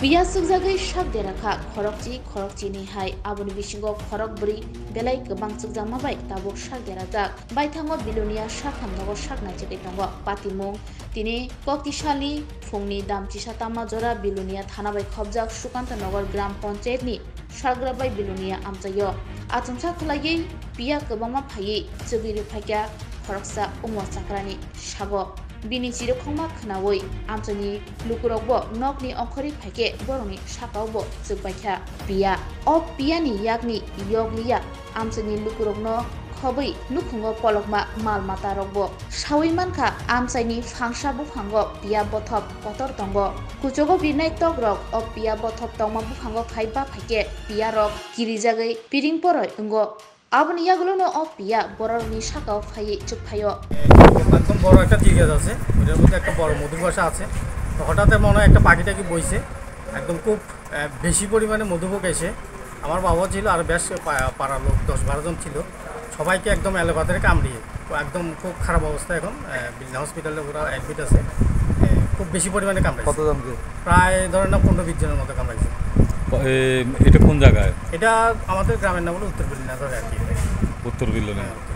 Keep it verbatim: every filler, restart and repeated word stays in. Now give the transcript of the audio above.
Piya chukjagwi sak dera kha khorokchi khorokchini hai, aboni bisingo khorok bwrwi belai kwbang chukjakma bai tabuk sak derajak. Baithango Bilonia sakham nogo sak naichigwi tongo. Patimung tini koktisalni phungni dam chisa tama jora Bilonia thana bai khopjak Sukanta Nagar Gram Panchayat ni salgra bai Bilonia amchaio. Achomsa khwlaiwi piya kwbangma phaiwi chugwi rwphaikha khoroksa Umar Chakrani sago. Bini chirikhokma khwnawi amchaini lukurokbo nokni ongkhorwi phaikhe borokni sakaobo chukbaikha piya. O piyani yakni yokliya amchaini lukurokno khobwi nukhungo polokma mal matarokbo sawi mankha. Amchaini phangsa buphango piya bothop kotor tongo. Kuchugo birnai tokrok o piya bothop tongma buphango phai baphaikhe piyarok kirijagwi piring poroi wngo. Aboni yagulono o piya bororokni sakao phaiwi chukphaio. একদম বড় একটা tube gas আছে, ওটার মধ্যে একটা বড় মধুর বাসা আছে। তো হঠাৎ মনে হয় একটা পাখি টাকি বইছে, একদম খুব আহ, বেশি পরিমাণে মধুপোক এসে আমার বাবা ছিল আর বেশ পা- পাড়ার লোক দশ বারো জন ছিল, সবাইকে একদম এলোপাতাড়ি কামড়িয়ে তো একদম খুব খারাপ অবস্থা এখন। আহ, বিল্লা হসপিটালে ওরা অ্যাডমিট আছে। আহ, খুব বেশি পরিমাণে কামড়াইছে। কতজনকে? প্রায় ধরেন না পনেরো বিশ জনের মতো কামড়াইছে। ক- এ, এটা কোন জায়গায়? এটা আমাদের গ্রামের নাম হলো উত্তর বিল্লানগর আর কি। উত্তর বিল্লানগর। হ্যাঁ।